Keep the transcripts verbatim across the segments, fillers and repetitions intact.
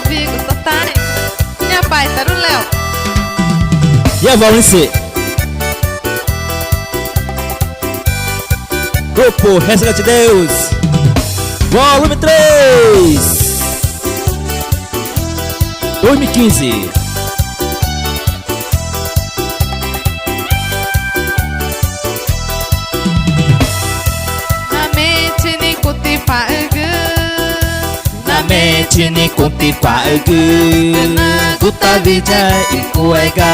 Vigo, total. Minha pai, tá no Léo. E a Valnice? Grupo Resgate Deus, volume três, dois mil e quinze. Name tchini cutipagü. Name tchini cutipagü. Rünagu tawiyae i cuega.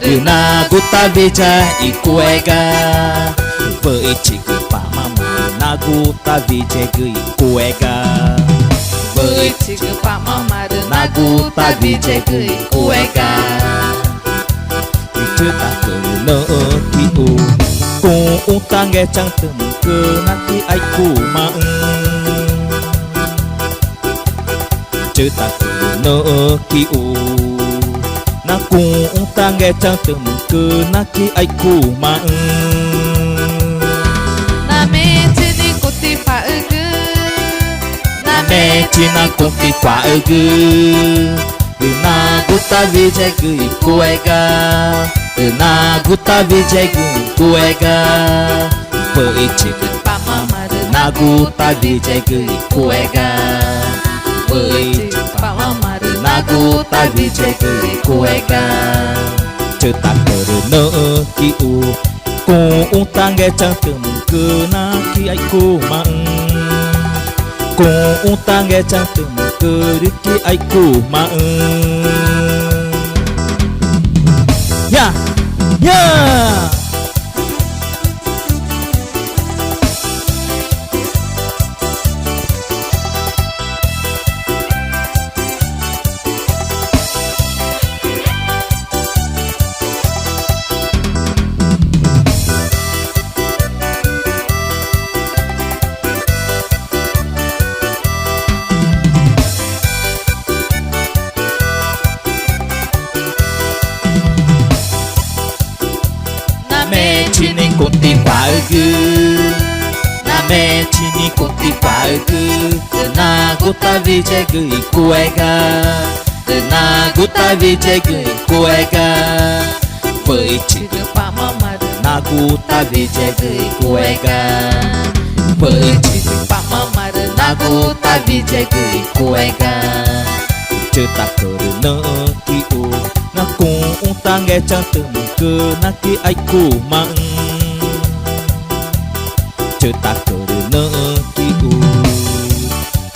Rünagu tawiyae i cuega. Wüi tchigü pamama rünagu tawiyaegü i cuega. Wüi tchigü pamama rünagu tawiyaegü i cuega. Chütacü rü nüxü̃ quixu cuxü̃ tangetchaü̃tümücü na quiaicumaxü̃. Chütacü rü nüxü̃ quixu na cuxü̃ tangetchaü̃tümücü na quiaicumaxü̃. Name tchini cutipagü. Name tchini cutipagü. Rünagu tawiyaegü i cuega. Rünagu tawiyaegü i cuega. Wüi tchigü pamama rünagu tawiyaegü i cuega. Wüi tchigü pamama rünagu tawiyaegü i cuega. Chütacü rü nüxü̃ quixu cuxü̃ tangetchaü̃tümücü na quiaicumaxü̃. Cuxü̃ tangetchaü̃tümücü rü quiaicumaxü̃. Ya, ya. Name tchini cutipagü. Name tchini cutipagü. Rünagu tawiyaegü i cuega. Rünagu tawiyaegü i cuega. Wüi tchigü pamama rünagu tawiyaegü i cuega. Wüi tchigü pamama rünagu tawiyaegü i cuega. Chütacü rü nüxü̃ quixu na cuxü̃ tangetchaü̃tümücü na quiaicumaxü̃. Chütacü rü nüxü̃ quixu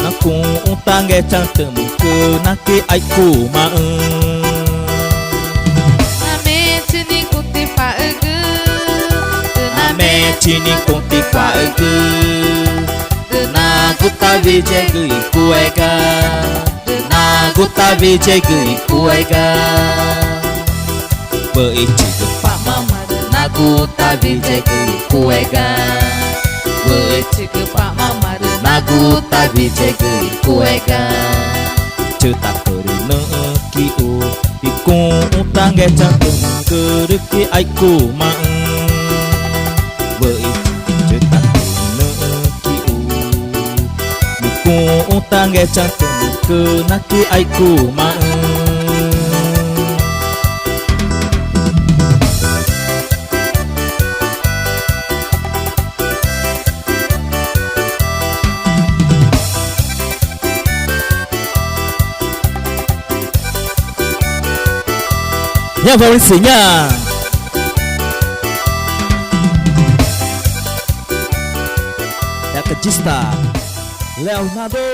na cuxü̃ tangetchaü̃tümücü na quiaicumaxü̃. Name tchini cutipagü. Name tchini cutipagü. Rünagu tawiyaegü i cuega. Rünagu tawiyaegü i cuega. Wüi tchigü pamama rünagu tawiyaegü i cuega. Wüi tchigü pamama rünagu tawiyaegü i cuega. Chütacü rü nüxü̃ quixu i cuxü̃ tangetchaü̃tümücü rü quiaicumaxü̃. Wüi tchigü pamama rünagu tawiyaegü i cuega. Wüi tchigü pamama rünagu tawiyaegü i cuega. Chütacü rü nüxü̃ quixu na cuxü̃ tangetchaü̃tümücü na quiaicumaxü̃. Ña Vaurício, ña. Recadista Leonardo.